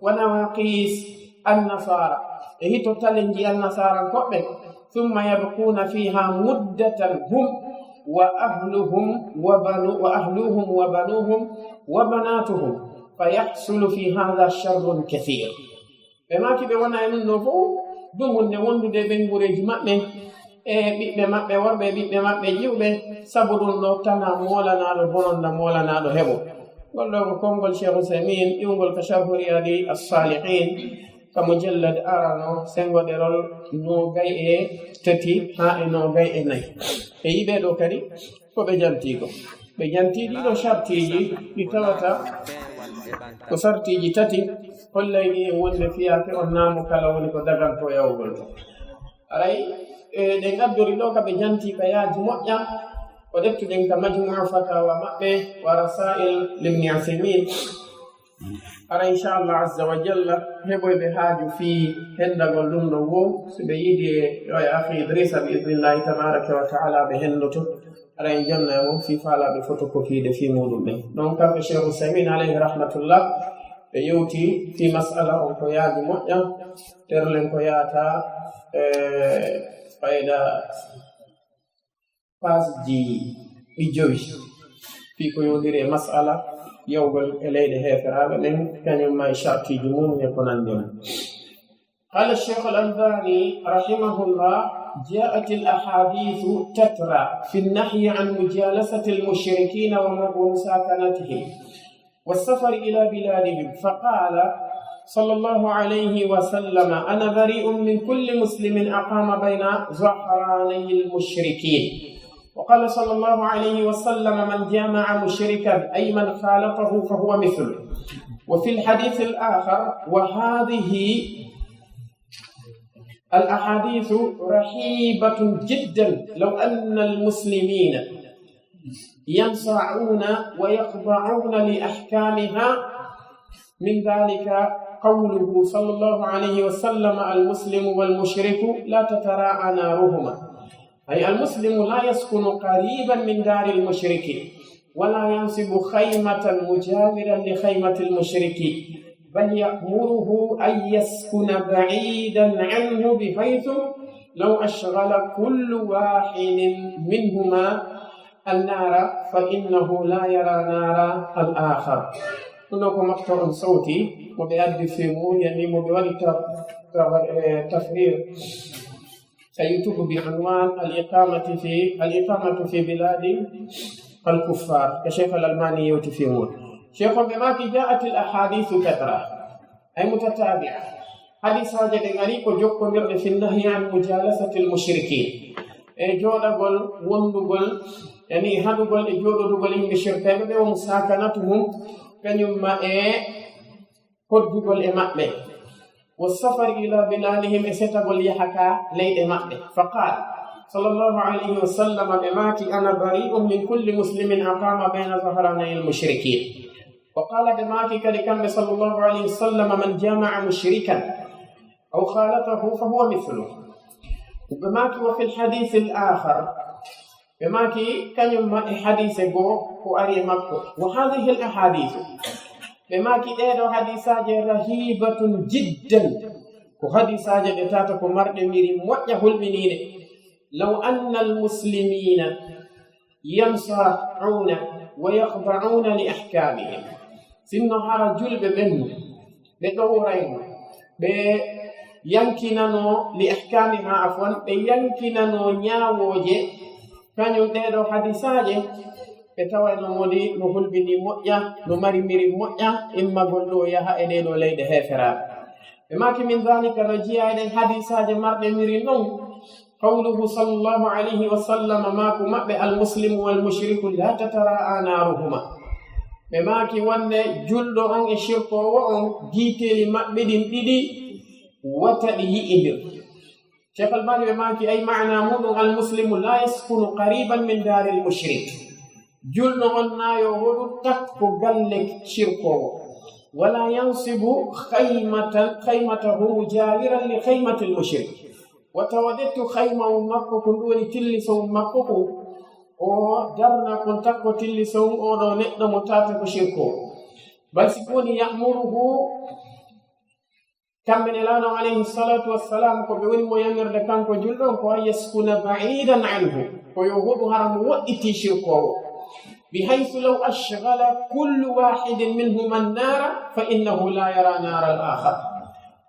Wa nawaqis annasara, e hito talenji annasarankooɓe. Thumma yabquna fiha muddatan hum wa ahluhum wa banu-, wa ahluhum wa banuhum wa banatuhum, fa yahsulu fi hadha sharrun kathir. Ɓe maaki ɓe wona e ɗum ɗoo fof, dumunde wondude e ɓeynguureeji maɓɓe, e ɓiɓɓe maɓɓe worɓe, e ɓiɓɓe maɓɓe ƴiwɓe, sabu ɗum ɗoo tana moolanaaɗo bononda, moolanaaɗo heɓo. Ngol ɗoo ko konngol Cheikh Ousaymin, iwngol ka Sharhu Riyadi As-Salihin, ka mujallad arano, senngo ɗerol noogay e tati haa e noogay e nayi. E yiɓe ɗo kadi ko ɓe janti ko. Ɓe janti ɗiɗo sartiiji ɗi tawata ko sartiiji tati, hollay ni en wonde fiyaake on naamu kala woni ko daganto yawgol to. Aray, e, ɗe ngaddori ɗo ka ɓe janti ka yaaji moƴƴa, ko ɗettuɗen ka Majmu'a Fatawa maɓɓe wa Rasail Ibn Uthaymin. Aray, inchallah azza wa jalla, heɓoyɓe haaju fii hendagol ɗum ɗo wo, si ɓe yiɗi e, yo e akhi Idrisa, bi idnillahi tabaraka wa ta'ala, ɓe hendoto. Aray, en jonna e mo fii faalaaɓe fotokopiide fii muɗum ɓen. Donc, kamɓe Cheikh Uthaymin alayhi rahmatullah, ɓe yewti fii mas'ala on ko yaaji moƴƴa, terlen ko yaata, e, fayda paasji ɗi jowi. Fii ko yowndiri e mas'ala yawgol e leyɗe heeferaaɓe ɗen, kañum ma e shartiiji mum e ko nanndi mum. قال الشيخ الألباني رحمه الله: جاءت الأحاديث تترى في النهي عن مجالسة المشركين ومساكنتهم والسفر إلى بلادهم، فقال صلى الله عليه وسلم: أنا بريء من كل مسلم أقام بين ظهراني المشركين. وقال صلى الله عليه وسلم: من جامع مشركا، أي من خالطه، فهو مثله. وفي الحديث الآخر: وهذه الأحاديث رهيبة جدا، لو أن المسلمين ينصاعون ويخضعون لأحكامها، من ذلك قوله صلى الله عليه وسلم: المسلم والمشرك لا تتراءى نارهما، أي المسلم لا يسكن قريبا من دار المشرك، ولا ينصب خيمة مجاورا لخيمة المشرك، بل يأمره أن يسكن بعيدا عنه، بحيث لو أشغل كل واحد منهما النار فإنه لا يرى نار الآخر. Ɗum ɗo ko maqtu'un sawti, mo ɓe addi fii mum, yani mo ɓe waɗi ta-, ta-, eh, tafrir. Ka YouTube bi unwan al-iqamati fi, al-iqamatu fi biladi al-kuffar. Ka Cheikh al-Albani yewti fii mum. Cheikh on ɓe maaki: جاءت الأحاديث تترى، أي متتابعة. Hadisaaje ɗe ngari ko jokkondirɗe في النهي عن مجالسة المشركين. E jooɗagol, wondugol, yani haɗugol e jooɗodugol yimɓe shirkayɓe ɓe, ومساكنتهم, kañum ma e hoddugol e maɓɓe. والسفر إلى بلادهم, e setagol yaha ka leyɗe maɓɓe. فقال صلى الله عليه وسلم, ɓe maaki: أنا بريء من كل مسلم أقام بين ظهراني المشركين. وقال, ɓe maaki kadi kamɓe صلى الله عليه وسلم: من جامع مشركا أو خالطه فهو مثله. Ɓe maaki: وفي الحديث الآخر, ɓe maaki kañum ma e hadiise goo ko ari e makko. وهذه الأحاديث, ɓe maaki ɗee ɗoo hadisaaje رهيبة جدا, ko hadisaaje ɗe tata ko marɗe miri moƴƴa hulɓiniiɗe. لو أن المسلمين ينصاعون ويخضعون لأحكامهم. Sinno hara julɓe ɓen ɓe ɗowrayno, ɓe yankinano, li ahkamiha, afwan, ɓe yankinano ñaawooje, kañum ɗee ɗoo hadisaaje, ɓe tawayno woni no hulɓini moƴƴa, no mari miri moƴƴa, immagol ɗoo yaha e ɗee ɗoo leyɗe heeferaaɓe. Ɓe maaki: من ذلك, no jeyaa e ɗen hadisaaje marɗe miri non, قوله صلى الله عليه وسلم, maaku maɓɓe: المسلم والمشرك لا تتراءى نارهما. Ɓe maaki wonde julɗo on e shirkoowo on, giiteeli maɓɓe ɗin ɗiɗi wata ɗi yi'indir. Cheikh Albani ɓe maaki, ay maana muɗum, المسلم لا يسكن قريبا من دار المشرك. Julɗo on na yo hoɗu takko galle shirkoowo. ولا ينصب خيمة، خيمته مجاورا لخيمة المشرك. Wata o ƴettu khayma on makko kon, ɗum woni tilliso on makko kon, o darna kon takko tilliso on, oo ɗoo neɗɗo mo tata ko shirkoowo. Bal si ko woni يأمره, kamɓe Nelaaɗo on alayhi salatu wassalam, ko ɓe woni mo yamirde kanko julɗo on ko أن يسكن بعيدا عنه, ko yo hoɗu hara mo woɗɗitii shirkoowo. بحيث لو أشغل كل واحد منهما النار فإنه لا يرى نار الآخر.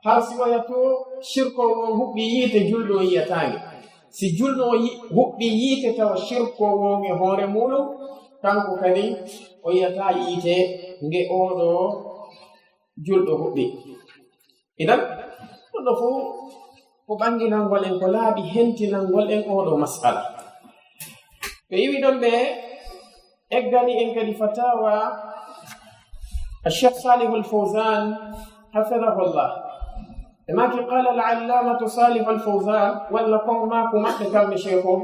Har si oya to shirkoowo on huɓɓi yiite, julɗo on yiyataa nge. Si julɗo on yi-, huɓɓi yiite tawa shirkoowo on e hoore muɗum, kanko kadi o yiyataa yiite nge oo ɗoo julɗo huɓɓi. Idan, Ɗo fof ko ɓannginangol en, ko laaɓi hentinangol en oo ɗoo masala. Ɓe iwi ɗon, ɓe eggani en kadi fatawa Cheikh Salihul Fawzan, hafidahullah. Ɓe maaki, qala al-allamatu Salihul Fawzan, walla kon maaku maɓɓe kamɓe Cheikh o.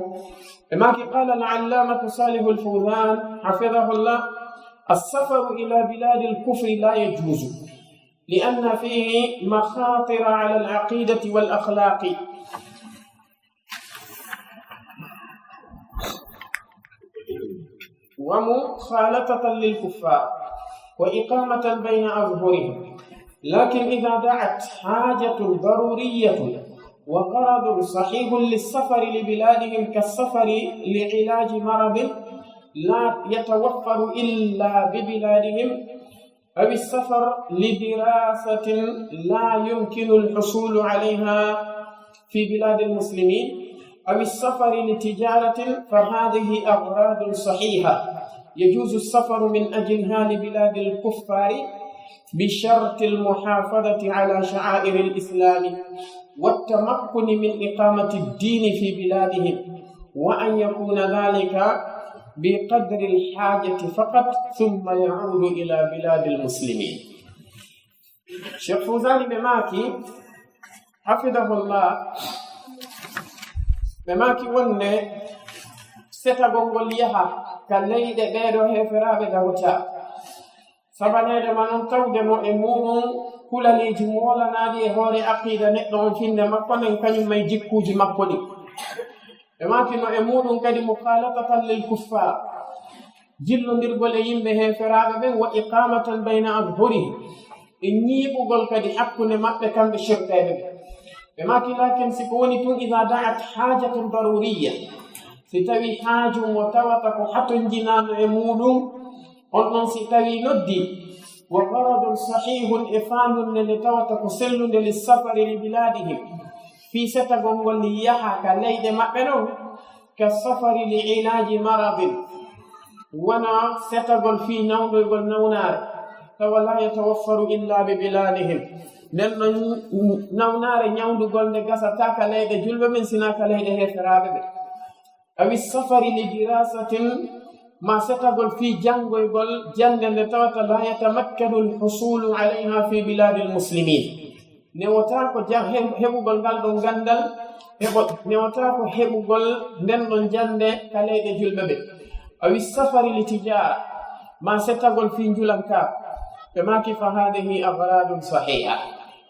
Ɓe maaki, qala al-allamatu Salihul Fawzan, hafidahullah, السفر إلى بلاد الكفر لا يجوز، لأن فيه مخاطر على العقيدة والأخلاق، ومخالطة للكفار، وإقامة بين أظهرهم. لكن إذا دعت حاجة ضرورية وغرض صحيح للسفر لبلادهم كالسفر لعلاج مرض لا يتوفر إلا ببلادهم، أو السفر لدراسة لا يمكن الحصول عليها في بلاد المسلمين، أو السفر لتجارة، فهذه أغراض صحيحة يجوز السفر من أجلها لبلاد الكفار بشرط المحافظة على شعائر الإسلام والتمكن من إقامة الدين في بلادهم، وأن يكون ذلك بقدر الحاجة فقط، ثم يعود إلى بلاد المسلمين. Cheikh Fawzani ɓe maaki, hafidahullah, ɓe maaki wonde setagol ngol yaha ka leyɗe ɓee ɗoo heeferaaɓe dagotaa. Sabaneede ma noon tawde mo e muuɗum kulaliiji moolanaaɗi e hoore aqiida neɗɗo on, finnde makko nden, kañum e jikkuuji makko ɗin. Ɓe maaki no e muuɗum kadi mukhalatatan lil kuffar, jillondirgol e yimɓe heeferaaɓe ɓen, wa iqamatan bayna adhurihim, e ñiiɓugol kadi hakkunde maɓɓe kamɓe shirkeeɓe ɓen. Ɓe maaki, lakin si ko woni tun, ida da'at hajatun daruriya, si tawi haaju mo tawata ko hatonjinaano e muuɗum, on ɗon si tawi noddi, wa gharadun sahihun, e faandunde nde tawata ko sellunde, li safari li biladihim, fii setagol ngol yaha ka leyɗe maɓɓe ɗon, ka safari li ilaaji maradin, wona setagol fii nawndoygol nawnaare, tawa la yatawaffaru illa bi biladihim, nden ɗon nawnaare ñawndugol nde gasata ka leyɗe julɓe ɓen, sinaa ka leyɗe heeferaaɓe ɓen. Awi safari li dirasatin, ma setagol fii janngoygol jannde nde tawata la yatamakkanu lhusulu alayha fi biladil muslimin. Newotaako ja-, he-, heɓugol ngal ɗon ganndal, heɓo-, newotaako heɓugol nden ɗon jannde ka leyɗe julɓe ɓe. Awi safari li tijara, ma setagol fii njulankaaku. Ɓe maaki, fa hadihi agradun sahiha.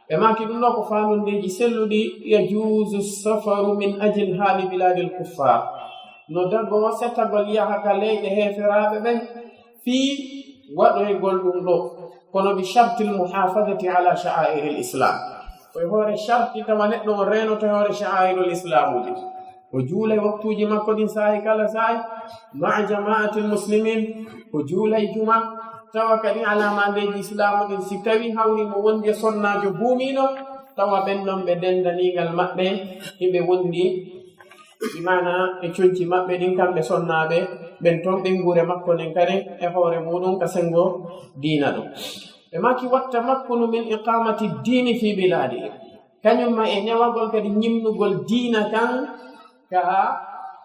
Ɓe maaki ɗum ɗo ko faanundeeji selluɗi, yajuuzu safaru min ajli haali bilaadil kuffaar. No dagoo setagol yaha ka leyɗe heeferaaɓe ɓen fii waɗoygol ɗum ɗo, kono bi shartil muhaafadati ala sha'aa'iril islaam. Ko e hoore sharti tawa neɗɗo on reenoto e hoore sha'aa'irul islaamuuji. O juulay waktuuji makko ɗin saa'i kala saa'i, ma'a jama'atil muslimin, o juulay juma, tawa kadi alaamandeeji islaamu ɗin, si tawi hawri mo wondi e sonnaajo buumiiɗo, tawa ɓen ɗon ɓe dendaniigal maɓɓe, hiɓe wondi, bi maana e conci maɓɓe ɗin, kamɓe sonnaaɓe ɓen ton, ɓe nguure makko nden kadi e hoore muuɗum ka senngo diina ɗum. Ɓe maaki, wattamakkunu min iqamati diini fi bilaadi. Kañum ma e newagol kadi ñimnugol diina kan ka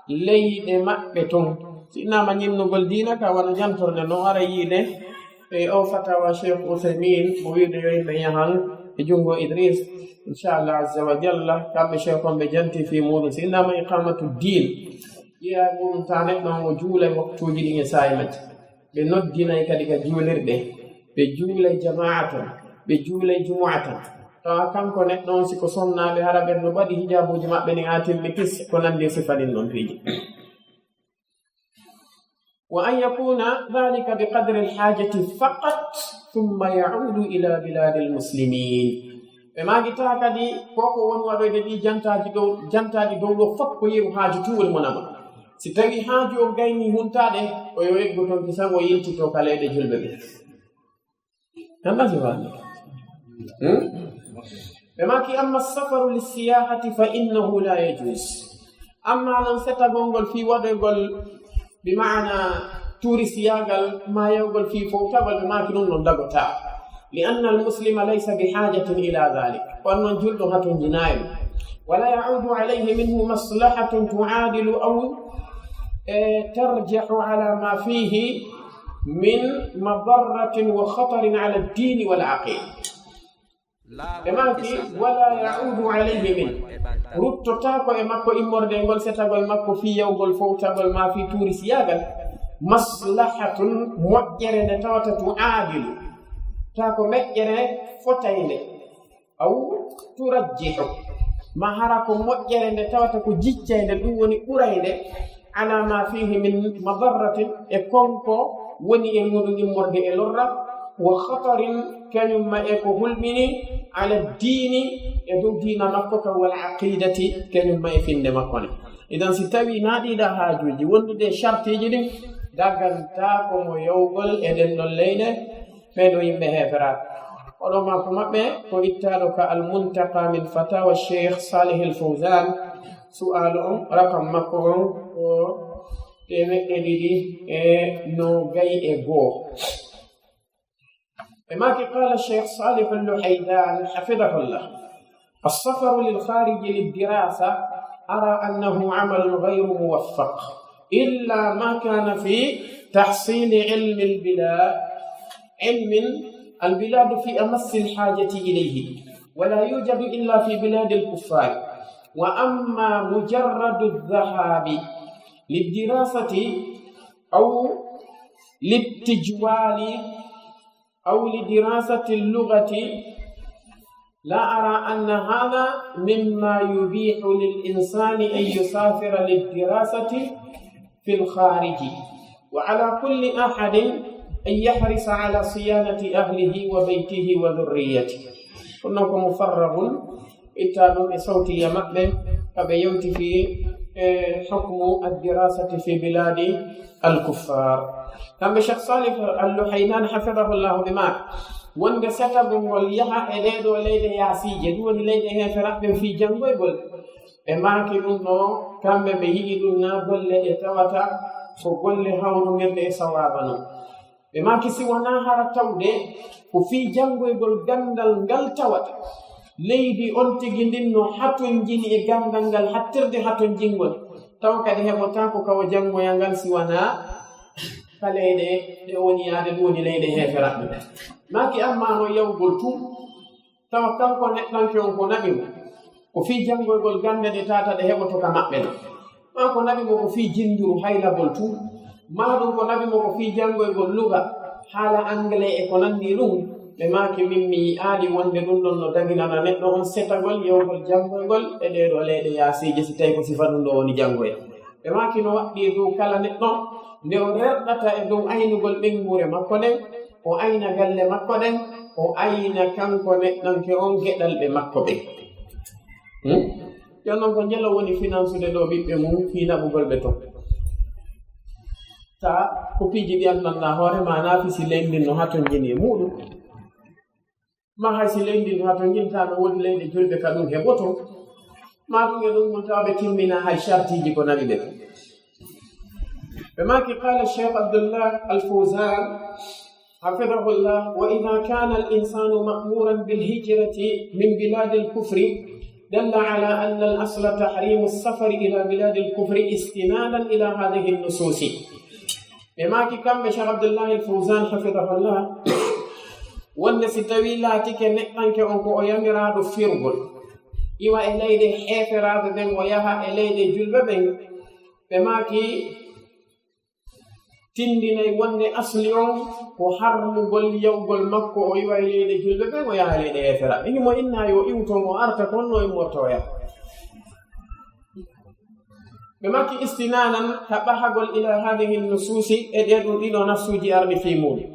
leyɗe maɓɓe ton. Si innama ñimnugol diina ka wano jantorde no ara yiide e o fatawa Cheikh Uthaymin, mo wiide yo yimɓe yahan e junngo Idris. Inchallah azza wa jalla, kamɓe Cheikh on ɓe janti fii muuɗum. Si innama iqamatu diin, ƴeewa muuɗum ta neɗɗo on o juulay waktuuji ɗin e saa'i majji. Ɓe noddinay kadi ka juulirɗe, ɓe juulay jamaatan, ɓe juulay jumu'atan. Tawa kanko neɗɗo on, si ko sonnaaɓe, hara ɓen no ɓadi hijaabuuji maɓɓe ɗin haa timmi kis, ko nanndi e sifa ɗin ɗon piiji. Wa an yakuna dhalika bi qadri al-hajati faqat, thumma ya'udu ila biladi al-muslimin. Ɓe maagitaa kadi ko ko woni waɗoyde ɗi jantaaji dow, jantaaji dow ɗo fof ko yeru haaju tun woni mo nama. Si tawi haaju on gayni huntaade, o yo eggu ton kisan, o yiltito ka leyɗe julɓe ɓe. Tan ɗa si faami. Hmm? Ɓe maaki, amma safaru li siyahati fa innahu la yajuz. Amma non setagol ngol fii waɗoygol, bi maana tuuristiyaagal, maa yahugol fii fowtagol, ɓe maaki ɗum ɗon dagotaa. لأن المسلم ليس بحاجة إلى ذلك. Kono noon julɗo hatonjinaani. ولا يعود عليه منه مصلحة تعادل أو, eh, ترجح على ما فيه من مضرة وخطر على الدين والعقيدة. Ɓe maaki, ولا يعود عليه منه. Ruttotaako e makko immorde e ngol setagol makko fii yawgol fowtagol maa fii tuurisiyaagal. مصلحة, moƴƴere nde tawata تعادل, tawa ko moƴƴere fotaynde. أو ترجح, maa hara ko moƴƴere nde tawata ko jiccaynde, ɗum woni ɓuraynde, على ما فيه من مضرة, e kon ko woni e muɗum immorde e lorra, وخطر, kañum ma e ko hulɓini, على الدين, e dow diina makko kan, والعقيدة, kañum ma e finnde makko nde. Idan, si tawii naɗiiɗa haajuuji wondude e sartiiji ɗin, dagantaako mo yawgol e ɗen ɗon leyɗe, fee ɗo yimɓe heeferaaɓe. Oɗo maako maɓɓe ko ittaaɗo ka Al-Muntaqa min Fatawa Cheikh Salih Al Fawzan. Su'aalu on, rakam makko on ko teemeɗɗe ɗiɗi e noogay e goo. Ɓe maaki, قال الشيخ صالح اللحيدان حفظه الله: السفر للخارج للدراسة أرى أنه عمل غير موفق إلا ما كان في تحصيل علم البلاد، علم البلاد في أمس الحاجة إليه، ولا يوجد إلا في بلاد الكفار. وأما مجرد الذهاب للدراسة أو للتجوال أو لدراسة اللغة، لا أرى أن هذا مما يبيح للإنسان أن يسافر للدراسة في الخارج، وعلى كل أحد أن يحرص على صيانة أهله وبيته وذريته. Kono ko mufarragun itta ɗum e sawtiya maɓɓe, ka ɓe yewti fii, eh, hukmu ad-dirasati fi biladi al-kuffar. Kamɓe Cheikh Salih Al-Luhaynan hafidahullahu ɓe maaki, wonde setagol ngol yaha e ɗee ɗoo leyɗe yaasiije, ɗum woni leyɗe heeferaaɓe ɓen fii janngoygol. Ɓe maaki ɗum ɗoo, kamɓe ɓe yi'i ɗum na golle ɗe tawata ko golle hawruɗe e sawaaba non. Ɓe maaki si wanaa hara tawde ko fii janngoygol ganndal ngal tawata leydi on tigi ndin no hatonjini e ganndal ngal hattirde hatonjingol, taw kadi heɓotaako ka o janngoya ngal si wanaa ka leyɗe ɗe o woni yaade, ɗum woni leyɗe heeferaaɓe. Maaki amma no yawgol tun, tawa kanko neɗɗanke on ko naɓi mo ko fii janngoygol gannde ɗe tata ɗe heɓoto ka maɓɓe ɗen. Maa ko naɓi mo ko fii jinnduru haylagol tun, maa ɗum ko naɓi mo ko fii janngoygol luga, haala anglais e ko nanndi ɗum. Ɓe maaki, min mi yi'aali wonde ɗum ɗon no daginana neɗɗo on setagol yawgol janngoygol e ɗee ɗoo leyɗe yaasiije, si tawi ko sifa ɗum ɗoo woni janngoya. Ɓe maaki, no waɗɗii dow kala neɗɗo nde o rerɗata e dow aynugol ɓeynguure makko nden, o ayna galle makko ɗen, o ayna kanko neɗɗanke on geɗalɓe makko ɓen. Hmm? Jooni non ko njelo woni finansude ɗoo ɓiɓɓe mum fii naɓugol ɓe ton. Ta ko piiji ɗi anndanɗaa hoore maa, naa fii si leydi ndin no hatonjini e muuɗum. Maa hay si leydi ndin hatonjini, taa no woodi leyɗe julɓe ka ɗum heɓoto. Maa ɗum e ɗum mun tawa ɓe timminaa hay sartiiji ko naɓi ɓe. Ɓe maaki, قال الشيخ عبد الله الفوزان حفظه الله: وإذا كان الإنسان مأمورا بالهجرة من بلاد الكفر دل على أن الأصل تحريم السفر إلى بلاد الكفر استنادا إلى هذه النصوص. Ɓe maaki kamɓe Cheikh Abdullahi Al Fawzan hafidahullah, wonde si tawii laatike neɗɗanke on ko o yamiraaɗo firgol, iwa e leyɗe heeferaaɓe ɓen, o yaha e leyɗe julɓe ɓen, ɓe maaki tindinay wonde asli on ko harmugol yawgol makko, o iwa e leyɗe julɓe ɓen, o yaha e leyɗe heeferaaɓe. Himo inna yo iwton, o arta kon no immortoya. Ɓe maaki istinanan ka ɓahagol ila hadihi nususi, e ɗee ɗum ɗiɗo nafsuuji arɗi fii muuɗum.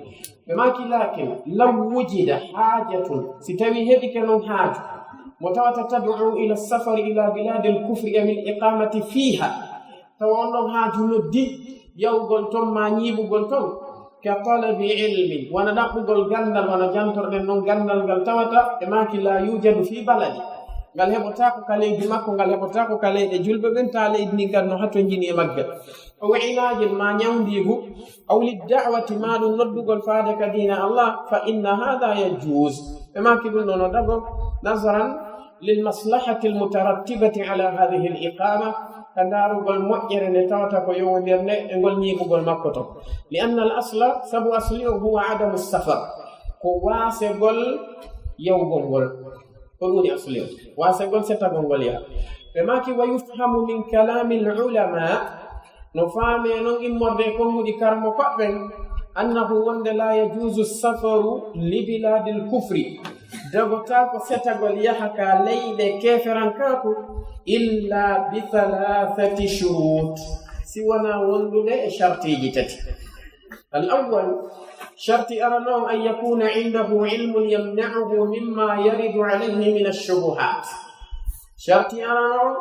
Ɓe maaki, lakin law wujida haajatun, si tawii heɓike non haaju, mo tawata tad'u ila safari ila biladil kufri aw il iqamati fiha, tawa on ɗon haaju noddi yawgol ton maa ñiiɓugol ton, ka talabi ilmin, wano ɗaɓɓugol ganndal, wano jantorɗen non ganndal ngal tawata, ɓe maaki, la yujadu fi baladi, ngal heɓotaako ka leydi makko, ngal heɓotaako ka leyɗe julɓe ɓen, taa leydi ndin ngal no hatonjini e maggal. أو علاج ما نيونديغو، أو للدعوة ما دون نودغول فادك دين الله، فإن هذا يجوز. ɓe maaki ɗum ɗo no dago, نظرا للمصلحة المترتبة على هذه الإقامة, ka ndaarugol moƴƴere nde tawata ko yowondirnde e ngol ñiiɓugol makko to. لأن الأصل, sabu asli o, هو عدم السفر, ko waasegol yawgol ngol. Ko ɗum woni asli o, waasegol setagol ngol yaha. Ɓe maaki, ويفهم من كلام العلماء, no faamee noon immorde e konnguɗi karamokooɓe ɓen, أنه, wonde, لا يجوز السفر لبلاد الكفر, dagotaako setagol yaha ka leyɗe keeferankaaku, إلا بثلاثة شروط, si wonaa wondude e shartiiji tati. الأول, sharti arano on, أن يكون عنده علم يمنعه مما يرد عليه من الشبهات. Sharti arano on,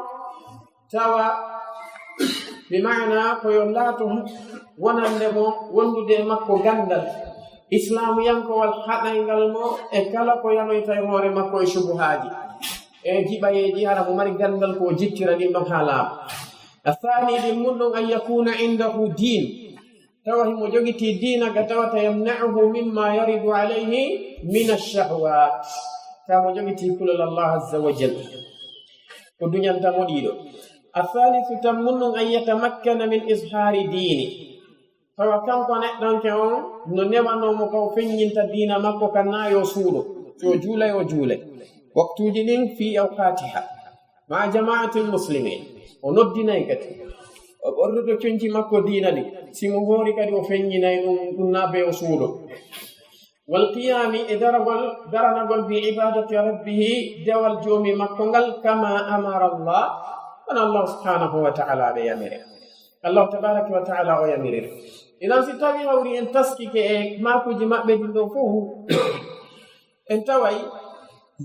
tawa, bi maana ko yo laato wonande mo wondude e makko ganndal islaamuyankowal haɗayngal mo e kala ko yanoyta e hoore makko e shubuhaaji, e jiɓayeeji, hara mo mari ganndal ko o jittira ɗin ɗon haalaaɓe. الثاني, ɗin mun ɗon, أن يكون عنده دين, tawa himo jogitii diina ga tawata, يمنعه مما يرد عليه من الشهوات, tawa mo jogitii kulol Allah azza wa jal, ko duñanta mo ɗiɗo. الثالث, tammun ɗum, أن يتمكن من إظهار دينه, tawa kanko neɗɗanke on no newanoo mo ka o feññinta diina makko kan, naa yo suuɗo, si o juulay o juulay waktuuji ɗin, في أوقاتها مع جماعة المسلمين, o noddinay kadi, o ɓornoto coñci makko diina ɗin, si mo hoori kadi o feññinay ɗum, ɗum naa bee o suuɗo. والقيام, e daragol, daranagol, بعبادة ربه, dewal Joomi makko ngal, كما أمر الله, wano Allah subhanahu wa ta'ala ɓe yamiri, Allah tabaraka wa ta'ala o yamiriri. Inan si tawi hawri en taskike e maakuuji maɓɓe ɗin ɗo fof, en taway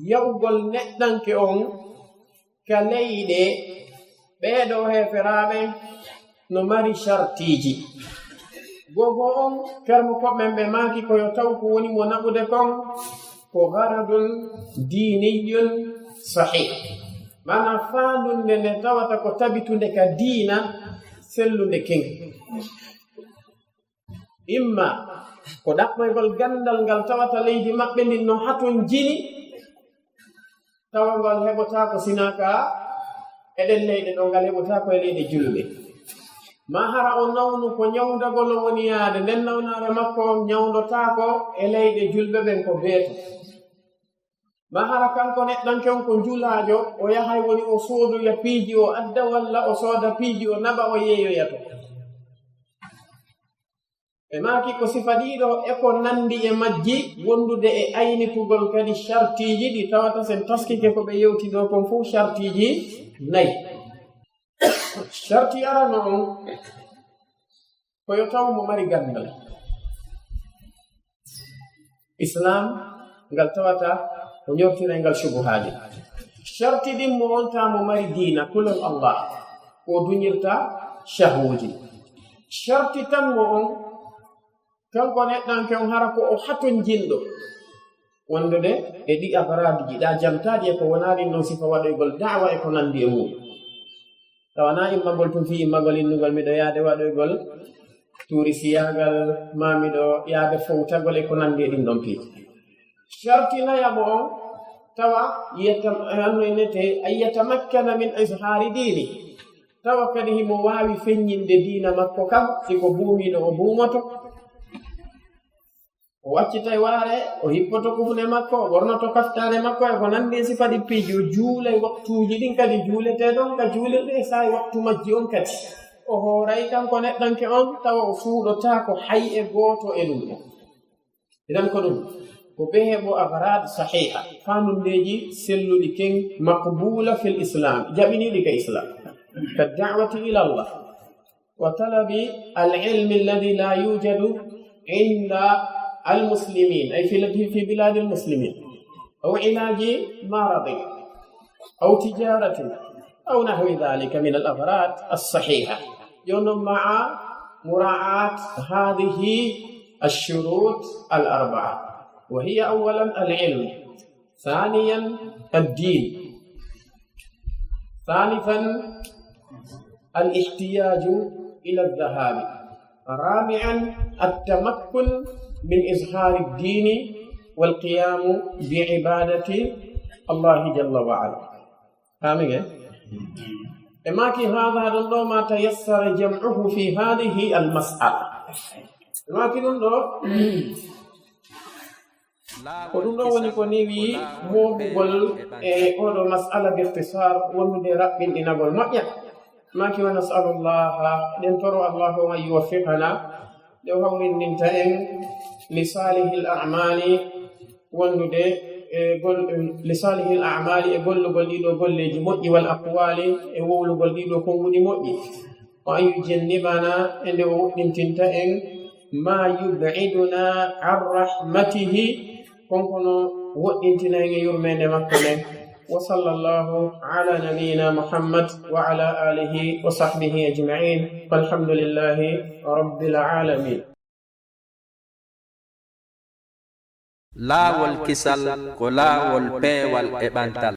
ya'ugol neɗɗanke on ka leyɗe ɓee ɗoo heeferaaɓe no mari shartiiji. Gogo on, karmukooɓe ɓen ɓe maaki ko yo taw ko woni mo naɓude kon ko غرض ديني صحيح, maanaa faandunde nde tawata ko tabitunde ka diina sellunde ken. Imma ko ɗaɓɓoygol ganndal ngal tawata leydi maɓɓe ndin no hatonjini, tawa ngal heɓotaako sinaa ka e ɗen leyɗe ɗo, ngal heɓotaako e leyɗe julɓe. Maa hara o nawnu ko ñawndagol o woni yaade, nden nawnaare makko on ñawndotaako e leyɗe julɓe ɓen ko beeto. Maa hara kanko neɗɗanke on ko njulaajo, o yahay woni o soodoya piiji o adda, walla o sooda piiji o naɓa o yeeyoya to. Ɓe maaki ko sifa ɗiɗo e ko nanndi e majji, wondude e aynitugol kadi shartiiji ɗi tawata sen taskike ko ɓe yewti ɗo kon fof shartiiji nayi. Sharti arano on ko yo taw mo mari ganndal Islaam ngal tawata ko ñortiray ngal shubuhaaji. Sharti ɗimmo on tawa mo mari diina, kulol Allah, ko duñirta shahwuuji. Sharti tammo on, kanko neɗɗanke on hara ko o hatonjinɗo wondude e ɗi agaraaduji ɗa jantaaɗi e ko wonaa ɗin ɗon sifa waɗoygol da'wa e ko nanndi e mum. Tawa na immagol tun fii immagol innugol miɗo yaade waɗoygol tuurisiyaagal, maa miɗo yaade fowtagol e ko nanndi e ɗin ɗon piiji. Sharti nayamo on, tawa yeta-, anno enete, an yatamakkana min izhaari diini. Tawa kadi himo waawi feññinde diina makko kan, si ko buumiiɗo o buumoto. O waccitay waare, o hippoto kufune makko, o ɓornoto kaftaane makko, e ko nanndi e sifa ɗi piiji, o juulay waktuuji ɗin kadi juuletee ɗon, ka juulirɗe e saa'i waktu majji on kadi. O hooray kanko neɗɗanke on, tawa o suuɗotaako hay e gooto e ɗum ɗon. Idan ko ɗum, ko ɓe heɓo agrad sahiha, faanundeeji selluɗi ken, maqbula fil Islam, jaɓiniiɗi ka Islam. Ka da'wati ila Allah. وطلب العلم الذي لا يوجد عند المسلمين، أي في، في بلاد المسلمين، أو علاج مرض، أو تجارة، أو نحو ذلك من الأغراض الصحيحة. يوم مع مراعاة هذه الشروط الأربعة، وهي أولا العلم، ثانيا الدين، ثالثا الاحتياج إلى الذهاب. رابعا، التمكن من إظهار الدين والقيام بعبادة الله جل وعلا. Faami ngeen? E maaki, هذا ɗon ɗo ما تيسر جمعه في هذه المسألة. E maaki ɗum ɗo, ko ɗum ɗo woni ko newi moobugol e oɗo mas'ala bi ikhtisar, wondude raɓɓinɗinagol moƴƴa. Maaki, ونسأل الله, ɗen toro Allahu أن يوفقنا, nde o hawrindinta en لصالح الأعمال, wondude e gol-, لصالح الأعمال, e gollugol ɗiɗo golleeji moƴƴi, والأقوال, e wowlugol ɗiɗo konnguɗi moƴƴi. وأن يجنبنا, e nde o woɗɗintinta en, ما يبعدنا عن رحمته, konkono woɗɗintina en e yurmeende makko nden. وصلى الله على نبينا محمد وعلى آله وصحبه أجمعين. والحمد لله رب العالمين. Laawol kisal ko laawol peewal e ɓantal.